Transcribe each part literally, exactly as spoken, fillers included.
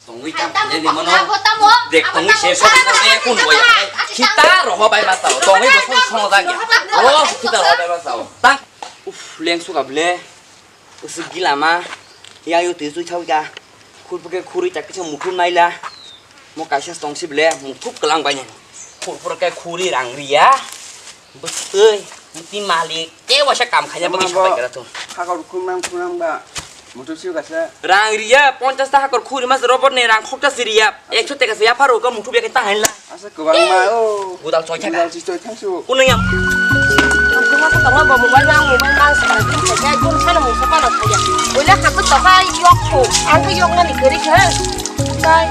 Tongwi tamo, tamo, tamo, tamo. Dek tongwi se sok sok ne kun boya. Kita roho bai ma sao. Tongwi bo sok sok da ya. Ro kita roho bai ma sao. Tang. Uf, leng suka ble. Usu gila ma. Ya yo tu su chau ya. Khur pake khuri tak kisa mukhun maila. Mo kaisa tong si ble. Mukhuk kelang banyak. Khur pake khuri rang ria. Bwtwi, bwtwi malik, tei waisa kam khaina bagwi sabai kara thung. Hakor khumang khumang ba, motor sio kasa. Rang riya, ponchas ta hakor khuri mas robot ni rang khokta siriya, ekso teka se yapharo ka muthub ya ta hainla. Asa kwbang ma o. Gudal choi thaka. Gudal choi thangsu. Kuno yang. Ang kuma sa tongma bo mobile mang, mobile mang sa tin sa kun sa na mo sa pa na thaya. Oila hakor to ka yok ko, ang ka yok na ni gari kha. Bai.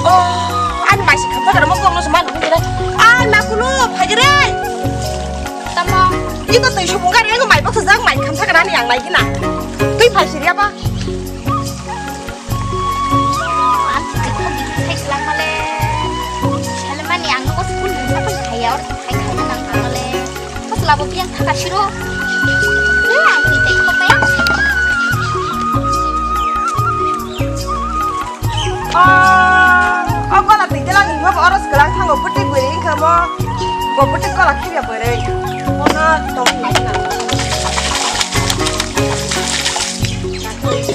Oh, ani mai si khamsa kana mo kong no sma nung dire. Ai ma kulu phai dire. Tamo. Iko tei subung gari iko mai boksa jak mai khamsa kana ni ang nai kina. Tei phai siriya ba. Ang si khamsa di phai sila male. Sale mani ang no ko school ni sa phai khaya or phai khaya nang male. Pas labo biang thaka siro. Wah, ang tei tei ko pe. Oh, oh, kola tei tela ni mo oros kelang thango putih beri kamo. Bo putih kola kiri beri. Mona tong ni na.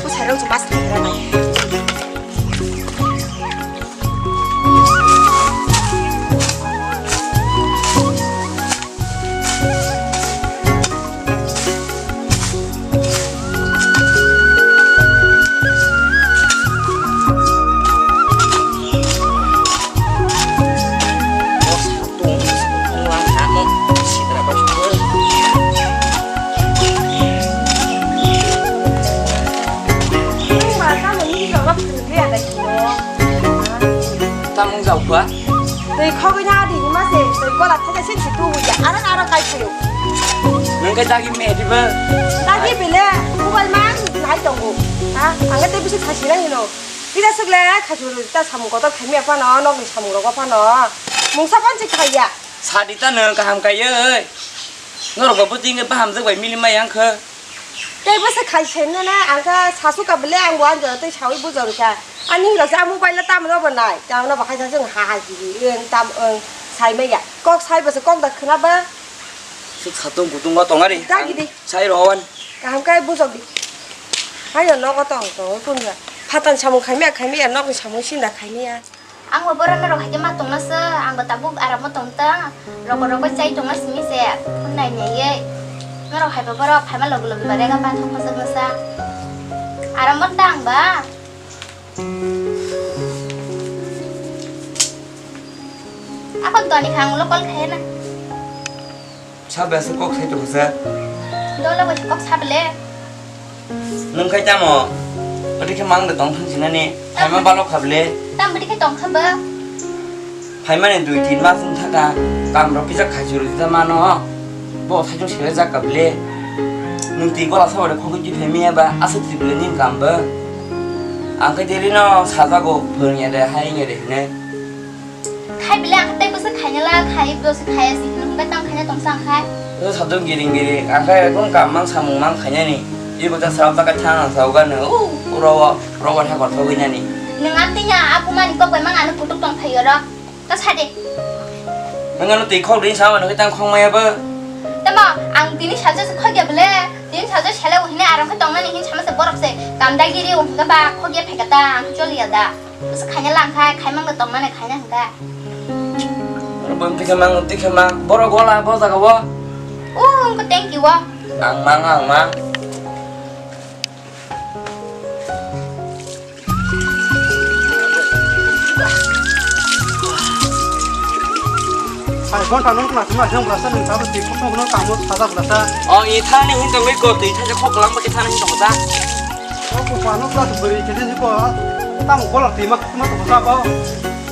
Ko sarong mas kira na. Tamung jaukhwa. Tei khogwi na di hima se, tei gola thai se si tu ya, aro aro kai phayo. Nung khe dagi me di ba? Dagi bile, mobile ma nai tongo. Ha, ang tei bisi khasi na hino. Tida sukle khasi ta samung kotor khaimi phano, nokni samung rogo phano. Mungsa pan si khaiya. Sadi ta nung kaham kai oi. Norok bo buting baham jok bai mili mai ang khe. Tei bwsa khai se nene, ang kha sasu ka bele, ang bo anjora tei sawi bujor kha. Ani hwnwi se a mobile no tamo no bo nai, tamo no bo khaisa chwng ha ha giri, wng tam wng sai maya. Kok sai bwsa kok da khwna ba. Sik satung kutung o tong ari. Da gidi. Sai rowan. Kaham kai bujok di. Hayo nogo tong tong kun ga. Phatan samung khai maya khai maya, nokni samung sinda khai maya. Ang bo borok norok hai khe ma tongna se, ang bo tabuk aram o tong ta, rogo rogo chai tongna simi se, phone nai nai ye. Norok hai bo borok phaima logi logi ba rega pathok phasok na sa. Aram o ta ang ba. Akon to ani khang ulo call khai na. Sabe aswk kok sai tongo sa? Dolo bai kok sa bele. Nwng khai tamo? Oti khe mang de tong thang sinani. Phaima balok kha bele. Tam bwtwi khe tong kha ba? Phaimani dui tin mas wng thaka. Kam rok kisa khai churu ta mano. Bo thajung sele jak ka bele. Nwng twi gola sabo de khogwi twi phaimiya ba aswk twi bele nin kam ba. Ang khai deri no sajago phwrwngya de hai wngya de hinwi. Khai bele ang tei bwswk khaina la khai bwswk khaya si hwnwi hwnbai tang khaina tong sang khai. O satung giring giring, ang khai ekdom kam mang samung mang khainani. Iko ta srap ta kai thang ang sao gano, o, uro o, uro o thakor thogwi nani. Nwng ang tei ya a buma ni kok bai mang ano kutuk tong phai oro. Ta sa de. Nwng ano twi khok ring sama nokhe tang khong maya bo. Tamo, ang tini salsa se khogya bele, tini salsa sele o hine aram khe tong nani hin sama se borok se kam dai giri o hwnga ba khogya phai kata ang choli ya da. Bwswk khaina lang khai, khaimang da tongmani khaina hwnkha. Oro bo twi khe mang, twi khe mang. Borok gola bo jaga o. O, wngkha tanki o. Ang mang, ang mang. Hai, gonta nung kna tuma jeng blasa nung tabo twi khokno tamo saja blasa. O, i thani hin tongwi ko, twi thaja khok lang ba khe thani hin tongsa. O, ko pano kla tu beri kete ni ko. Tam gola tima kuma to sa ko.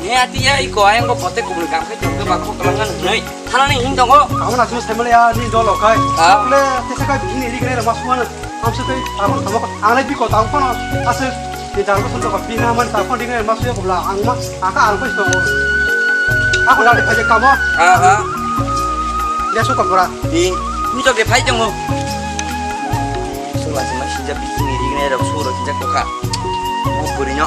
Ne ati ya iko ayang ko bote kubul kam khai tong ba khok lang ngan nei. Thanani hin tongo. Kamu na sunu semele ya ni dolo kai. Ha? Le tesa kai bini ri kene ma suana. Am se kai am tamo ang le biko tang kono. Ase ni dal ko sun to bina man ta ko ding ma suya kubla ang ma aka ang ko tongo. Aku dal khaje kamo. Ha ha. Dia suka pura. Ni ni to ke phai tongo. Sula sima sinja bini ri kene ro suro sinja kokha. Mo puri no.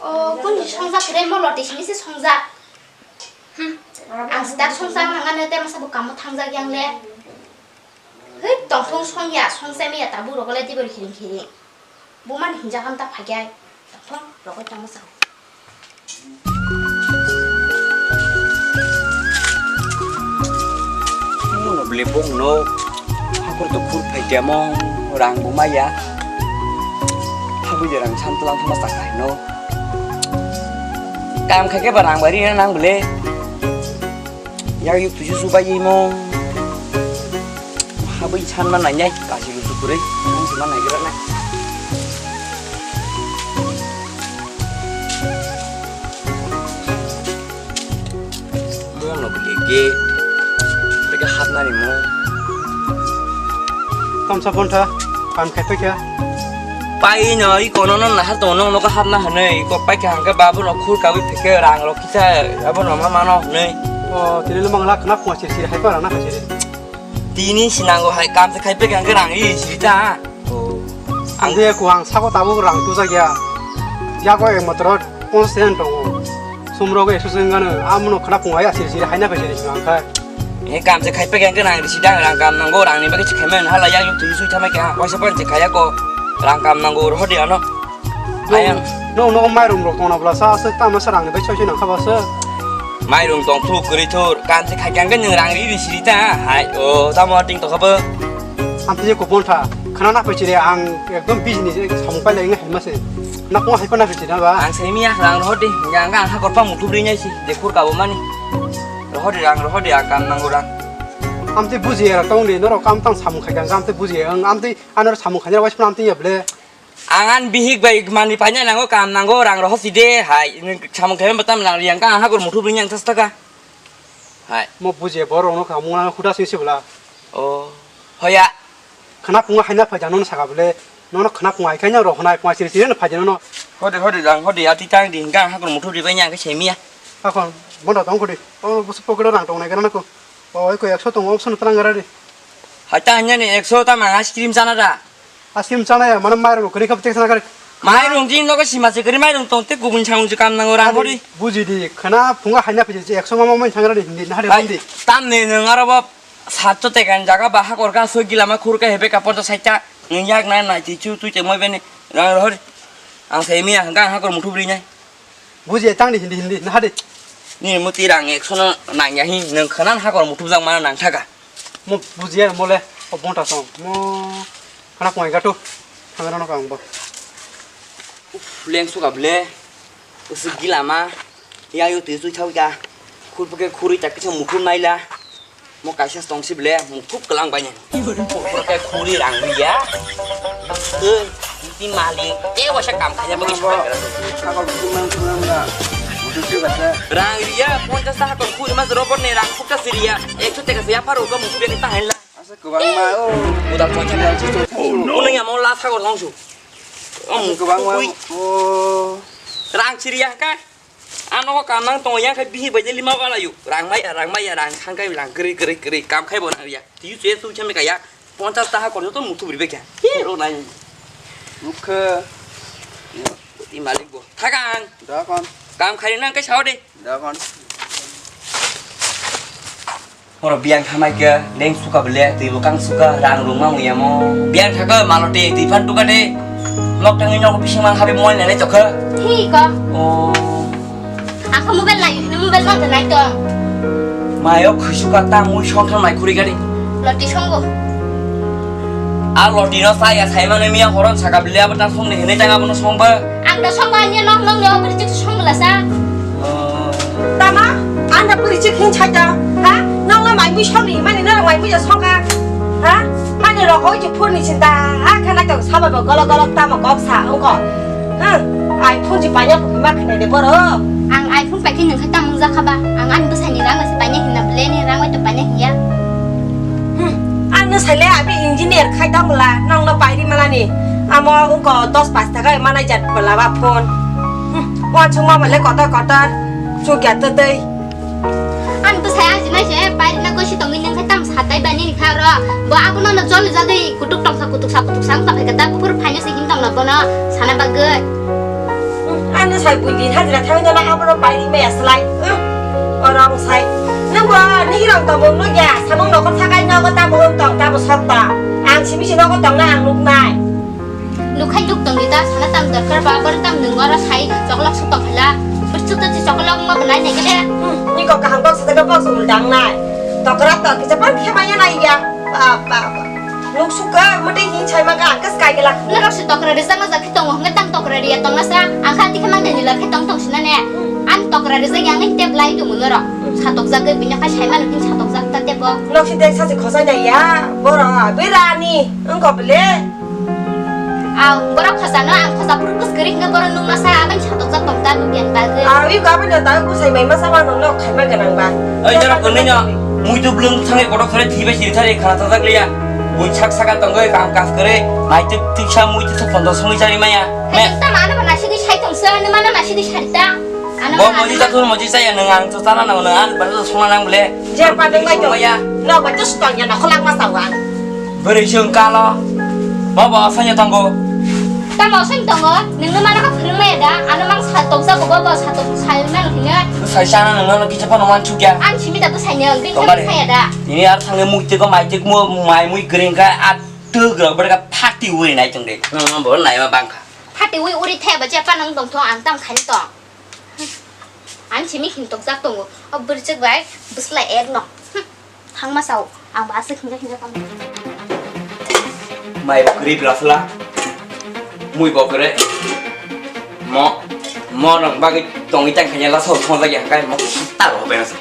O, kuni songjak kre mo loti simi se songjak. Hmm. Ang sita songjak nangane te masa bo kamo thangjak yang le. Hei, tongthong songya, songsa miya tabu rogole tibor khiring khiring. Bo man hinjak am ta phagai. Tongthong rogoi tongmo sa. Bongno hakur to khur phai kemo rang bo maya. Habui je rang sam tlang thama ta khai no. Kam khai ke ba rang bari na nang bole. Yak yuk tuju su bai mo. Habui san ma nai nai kasi lu su kure. San ma nai gra na. Mo no bole gate. Teke hapnani mo. Tamsa phone tha, kam khai phai kha. Pai no, i kono no nahar tongo, nong nogo hapna hwnwi, i kok pai kha hwnkhe babu no khur kawi phikhe rang rok kisa, abo no ma mano hwnwi. O, tini no mangla khna phunga sir sir hai para na khai sir. Tini sinango hai kam se khai phai kha hwnkhe rang ri siri ta. O. Ang de ko ang sabo tabuk rang tu jakya. Yago ek matro. Pon sen tongo. Sumrogo esu sen gano, amono khana pungai asiri siri haina pese ri ang khai. E kam se khai peke ang nang risi dang rang kam nango rang ni bagwi se khaimai hala yang tu sui thamai kha. Waisa pon se khaya ko rang kam nango ro hodi ano. Ayang. No no mairum rok tona bla sa se tama sa rang ni bai choi choi nang kha ba se. Mairum tong thu kri thur kam se khai kang nang rang ri ri siri ta. Hai o tamo ting to khabo. Am te ko bon tha. Khana na pese ri ang ekdom business samung pai lai ngai ma se. Nak mo hai pa na pese na ba. Ang se miya rang ro hodi. Yang ang ha kor pa mutu bri nyai si. De khur ka bo mani. Rohodi rang, rohodi rang, kam nango rang. Amtwi bujiya rok tong di, norok kam tang samung khai kha, amtwi bujiya, ang amtwi anor samung khaina waiphano amtwi ya ble. Ang an bihik bai mani paina nango, kam nango, rang rohosi de, hai, nwng samung khai batam rang yang ka, ang hagor muthu bring yang thas taka. Hai. Mo bujiya borok no ka mung huda sing sibla. O, hoya. Khana phungo haina phaija nono saka bole, nono khana phungo hai khaina rok hwnai phungo siri siri no phaija nono. Hodi hodi rang hodi ati tang di hingka hakor muthu ribai nya khe semiya. Hakon bondo tong khodi. O busu pocket rang tong nai gana ko. O eko ekso tong option tang gara di. Hai ta hanya ni ekso ta mang ice cream chana da. Ice cream chana ya mane mairung kri khap tek sana kare. Mairung jin logo sima se kri mairung tong te gubun chang ju kam nango rang hodi. Buji di khana phungo haina phaija ekso mama mai thang gara di hindi na hari hindi. Tam ne nang aro ba Satto tekan jaga ba hakor ka soi gilama khur ka hebe ka ponchas sait ta. Nwng yak na nai ti chu tui te moi bene. Rang rohor. Ang sai miya hangka hakor muthu bri nai. Buji tang di hindi hindi na hadi. Ni muti rang ekso no nang ya hi nwng khanan hakor muthu jang mana nang thaka. Mo buji ya mo le o bonta song. Mo khana koi ga tu. Thang rano ka ang bo. Uf, leng suka ble. Usuk gilama. Ya yo tui tui thau ya. Khur pake khuri tak kisa muthu naila. Mo kaisa tong si ble, mukhuk kelang banyak. Pura kayak khuri rang ya. Eh, ini maling. Eh, wasa kam kaya bagi. Sakal kumang kumang na. Mutu tu kata. Rang ria, ponchas ta hakor khuri mas robot ne rang khukta siria. Ekso teka siya paro ko mutu bagi tahan la. Asa kubang ma, oh. Udah ponchas. Oh no. Kuning ya mau las hakor langsung. Asa kubang ma, oh. Rang siria ka. Ano ko kam nang tongo yang khai bihi bai lima wala yu. Rang mai ya, rang mai ya, rang khang kai lang kri kri kri kam khai bo nang ya. Tiu che su chame kaya. Ponchas taha kor joto muthu bri bekya. He ro nai. Mukha. Ti malik bo. Thakang. Da kon. Kam khai nang kai sao de. Da kon. Oro biyang thamai khe leng suka bole, twi bo kang suka, rang rung ma muya mo. Biyang thaka malo te, twi phan tuka de. Nok tangwi nok bising mang habi moi nene chokha. Hi ko? Oh. Ako mobile lai, no mobile mang tanai to. Mayo khusuka ta mui song thang mai khuri gari. Loti songo. A loti no saya sai mane miya horon saka bole abo ta song ne hene tang abo no song ba. Ang da song ba niya nok nok ne obri chik song bela sa. Oh. Tama, ang da puri chik hin chai ta, ha? Nong na mai mui song ni, mani na mai mui song ka, ha? Mani ro oi chik phur ni chinta, ha? Khana tong sama bo golo golo tama kok sa, ongko. Ha? iPhone ji panya pukima khne de boro. Ang iPhone paikhe nung khe tamung jakha ba. Ang ani bwsai ni rang se panya hinna ble ni rang bai to panya hinya. Hmm. Ang no sai le abi engineer khai ta mala, nong no pairi mala ni. Amo ongko dos pas taka manai jat bala ba phone. Hmm. Wansuk ma bale kotor kotor. Chukya twtwi. Ang bwsai ajinai se, pairina gosi tongwi nung khe tam satai bani ni kha ro. Bo abono no joli jadwi kutuk tongsa, kutuk sa, kutuk sa wngkha phaikha ta, buphuru phaino se him tongla bono sana bagwi. Ano sai buini hajira thangwi nono abono pairi maya slai. Oro ang sai. Nungbo nihirok tongmung nukya, samung nokol sakai nogo tamo wng tong, tamo sot tong. Ang simi se nogo tongna ang nuknai. Nukhai nuk tongdi ta, sana tam dorkar ba, bor tam nung oro sai chokolok su tong khala. Bwswk ta si chokolok ma belai nai khe. Hmm, ni kok kaham kok sa kok sumul dang nai. Tokra to kisa pang khe manya nai ya. Ba, ba, ba. Nuk suka mate hin chai maka angkas kai gelak. Norok se tokra rijak ma jak khe tongo, hwnkhe tang tokra riya tongna sa. Ang kha tikhe mang dani lak khe tong tong sina ne. Ang tokra rijak yang ngai tep lai tumu norok. Satok jak bini khai sai mano kin satok jak ta tebo. Nok si dek sa si khosai nai ya. Boro, berani. Engko bele. Aw, borok khosano ang khosa phuru bwskari hwnkhe borok nukna sa abani satokjak tong ta nukya ni bagwi. Aw, iko aboni o ta bwsai mai masa wano nok khaima gwnang ba. Oi, norok kwrwino muitu bwlwng thangwi kotok thore thibai siri thari khana thajak liya. Bui sak saka tongwi kam kaj kwrwi, naituk tuksa muitu sa phondo songwi chari maya. Hai, me- tamo ano ba nasigwi sai tongsa, ano mano nasigwi sari ta. Ano bo mano moji ano ta thun moji chaya nwng ang to chana nang nwng ang bana songna nang bole. Je pa nwng bai tong. Songmaya. Nok bai to stong ya, nokhorlak ma sao ang. Bwrwi se wngkha lo. Bo bo aswkno tongo. Tamo aswkno tongo? Nwngno mano kha phwrwngmaya da? Ano mang sa tokjago bo, bo sa tok, sai mano hino. Bwsai chana nwngno kisa phano uansukya. Ang simi da bwsaino, wngwi khe Tongmani. Bwsaya da? Tini ar thangwi muitwkgo, maitwkmo, mai mui gring kha, a twk rok bwrwkha phati uri nai tongde. Nwng bo naima bangkha. Phati uri uri the ba je pa nwng tongthong, ang tam khaini tong. Ang simi khin tokjak tongo. O bwrwchwk bai bwsla ek no. Hm. Thangma sao. Ang ba aswk hinja hinja tamo. Mai bo kwrwi bwla phla. Mui bo kwrwi. Mo, mo nang bagwi tongwi tang khanya la sao thongjak ya kai mo ta ro be sa.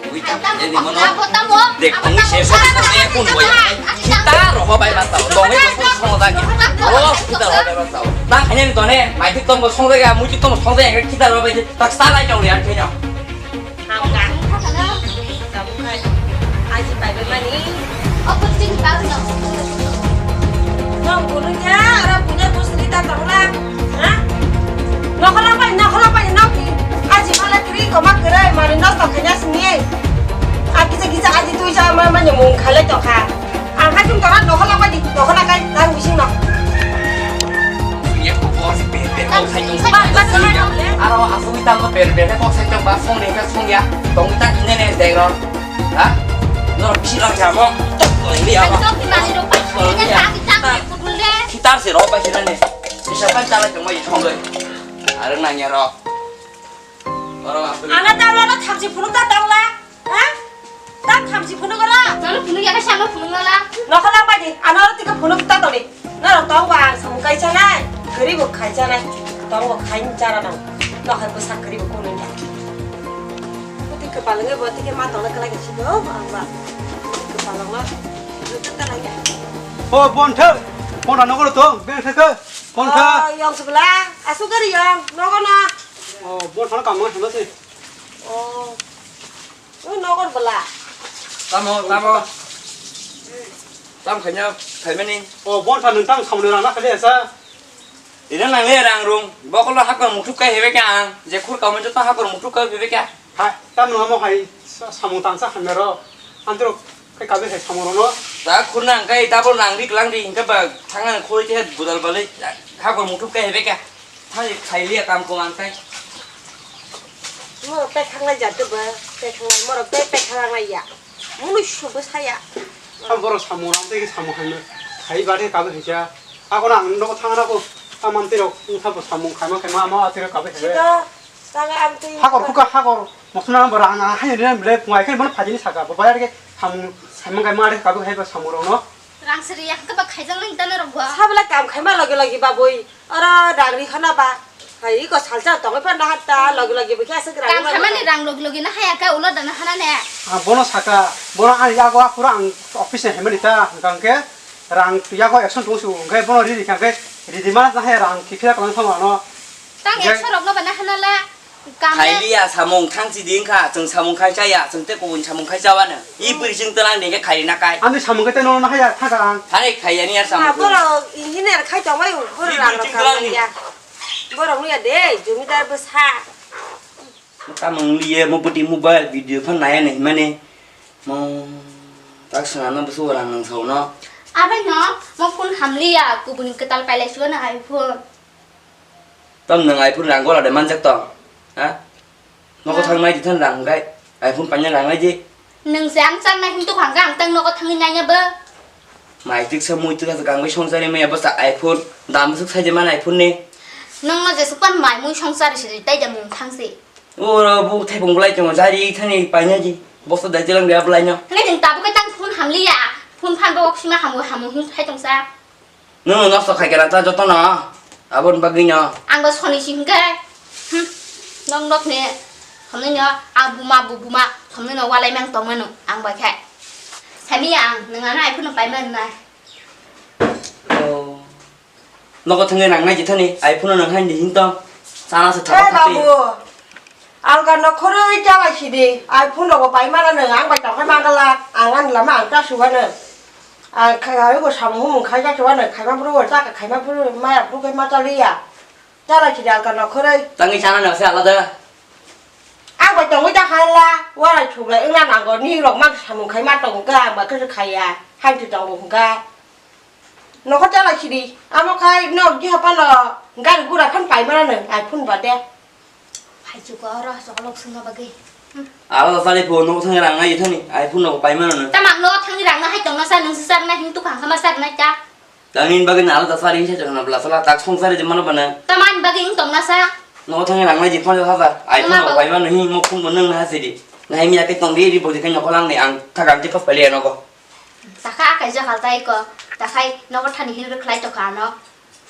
Abo tamo, abo tamo, abo tamo. Dek, tongwi se, se, se, kun boya. Kita roho bai bantao, tongwi se, kun songo dagi. Oh, kita roho bai bantao. Ta hanya ni tone, mai tik tong song dagi, mui tik tong song dagi, kita roho bai, tak sa lai tong lian kenya. Hamka. Kamu kai. Aji bai bai mani. Nong gulu ya, ora punya bos cerita tong la. Ha? Nokhola pai, nokhola pai, nok. Aji mala kiri koma kere, mari nosto khanya sini. A kisa kisa aji tui sa ma ma nyamung khalai tong kha. Ang kha sung tora nokhola pai di, nokhola kai, tang bising no. Ye ko bos pe pe ko khai tong. Ba, ba, ba, ba. Aro asui tang ko per per ko sai tong ba song ne ka song ya. Tong ta ne ne de ro. Ha? Nor bisi lang jamo. Tong ni ya. Tong ni mani ro pa. Tong ni ya. Kitar se ro ba sina ne. Bisa kan chala tong mai thong doi. Arang nang ya ro. Oro asli. Ana ta ro na thamsi phunuk ta tong la. Ha? Ta thamsi phunuk ro. Talo phunuk ya ka shano phunuk la. Nokhola pai di. Ana ro tika phunuk ta tong ni. Norok tong ba ang samung kai chanai, gari bo khai chanai, tong bo khai chara nang, nokhai bwsak gari bo kunui nang. Bwtwi kwpal wngwi bo tike ma tongna kwlai khe sido ang ba. Kwpal wngma. Jota ta lai ya. O Bontha, Bontha nogo tong, beng thaka, Bontha. O yong subla, asu gari yong, nogo na. O Bontha no kamang hima se. O. O nogor bwla. Tamo, tamo. Tam khaina, khaimani. O, Bontha nwng tamo samung rang na khaide sa. Ina nang le rang rung. Bokolo hakor muthuk kai hebe kya ang. Je khur kaumai joto hakor muthuk kai hebe kya. Ha, tam nwng amo hai sa-, samung tangsa hamya ro. Antro kai kabe hai samung rono. Da khur nang kai double nang rik lang ri hingka ba thang ang khoi te budal balai hakor muthuk kai hebe kya. Thai khailiya kam ko ang tai. Mo pek khanglai jat ba, pek khanglai, moro pek pek khanglai ya. Munu subo saya. Ang borok samung rang tei samung hai khai bade kabe haisa. Ako na ang nogo thang na ko. Tamam tei rok ungsa bo samung khai ma khai ma ma tei rok kabe hai. Sida, tanga ang tei. Hakor khuka hakor. Mosna bo rang ang hai ne le pungai khai bono phajini saka. Bo bayar ke samung samung khai ma de kabe hai ba samung rok no. Rang sri yang ke ba khaijang nang tana rok ba. Sabla kam khai ma lagi lagi ba boi. Oro rang ri khana ba. Hai, iko salsa tongwi phan naha ta, logi logi bwkhe aswk rang. Kam khaimani rang logi logi na haya khe ulo dana hana ne. Ah, bono saka, bono ani yago aphuru ang office ni himani ta, hwnkha hwnkhe rang yago action tong su, hwnkhe bono riri kha hwnkhe ridi ma na haya rang kiphilak lang thang ano. Tang hwnkhe ekso rok no ba na hana la. Kam le. Khailiya samung thang si ding kha, chwng samung khai chaya, chwng tei kubun samung khai chawa no. I bwrwi chwng tlang ding khe khaili na kai. Ani samung khe tei nono na haya thang kha ang. Thani khaiyani ya samung. Borok engineer khai tongbai, borok rang rok kha ya. Borok nuya de, jumidar bwsa. Mo tamo wng liye, mo bwtwi mobile video phan naiya nai himani. Mo tak swnamno bwswk rang nang sao no. Abai no, mo phone hamliya, kubuni kwtal pailai sugo na iPhone. Tam nwng iPhone rang gola de manjak tong, ha? Nogo thang nai di than rang gai, iPhone paina rang nai di. Nwng se ang chang nai him tu khang ang tang nogo thangwi nai ya bo. Mai tik sa mui tik sa gang bai song chari maya bwsa iPhone, dam bwswk sai de man iPhone ni. Nwng no jesuk pan mai mui song chari se tai da mung thang se. Oro bo thaiphung bolai tongo, jari thani paina di. Bosta dai jelang dia bolai no. Hwnwi nwng tabuk khe tang phone hamliya. Phone phan bo oksima hamu hamu hwn thai tongsa. Nwng nosto khai kera ta joto no. Abon bagwi no. Ang bo soni si hwnkhe. Hmm. Nok nok ni. Thomni no. Ang buma bu buma. Thomni no walai mang tong mano. Ang bai khai. Sani ang nwng ano iPhone no pai man nai. Oh. Nogo thangwi rang nai jithani iPhone no nang hai ni hintong. Sana se thaba Hey thati. Babu, alga no khoroi chalai sidi. iPhone rogo pai mana nang ang bai tongkhai mangala. Ang ani lama ang ta suwa nang. Ang khai ai go samung humung khai ja suwa nang. Khaima buru wo ta khaima buru maya buru kai ma chaliya. Chalai sidi alga no khoroi. Tangwi sana no se alada. Ang bai tongwi ta khala. Warai chuglai wngna nango. Ni rok mak samung khai ma tong ka ang bai khe khaya. Hai tu tongo hungka. Nokho chalai sidi, amo khai nok diha pano gari gura phan pai mano nang, iPhone bade. Hai chuko oro chwng lok swngna bagwi. Hmm. Alada sari pho nokho thangwi rang nai thani, iPhone no pai mano nang. Tamang no thangwi rang na hai tongna sa nung sar na hing tu khang khama sar na cha. Tangni bagwi na alada sari hinsa chong na bla sala tak song sari de mano bana. Tamang bagwi ing tongna sa. Nokho thangwi rang nai ji phone hajar, iPhone no pai mano hi mo phone mo nang na sidi. Na hi mi akai tong di ri bo di kai nokho lang ni ang thakam ti pas pai le nokho. Takha akai jakal tai ko, takhai nogo thani hin rwkhlai tokha ano.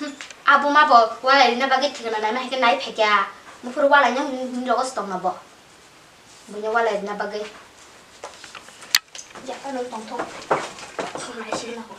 Hmm, abo ma bo walai rina bagwi thikna naima hai khe nai phaikya. Muphuru walai no hin, hin rogo se tongna bo. Buino walai rina bagwi. Jaka no tongthok. Nai sini nako.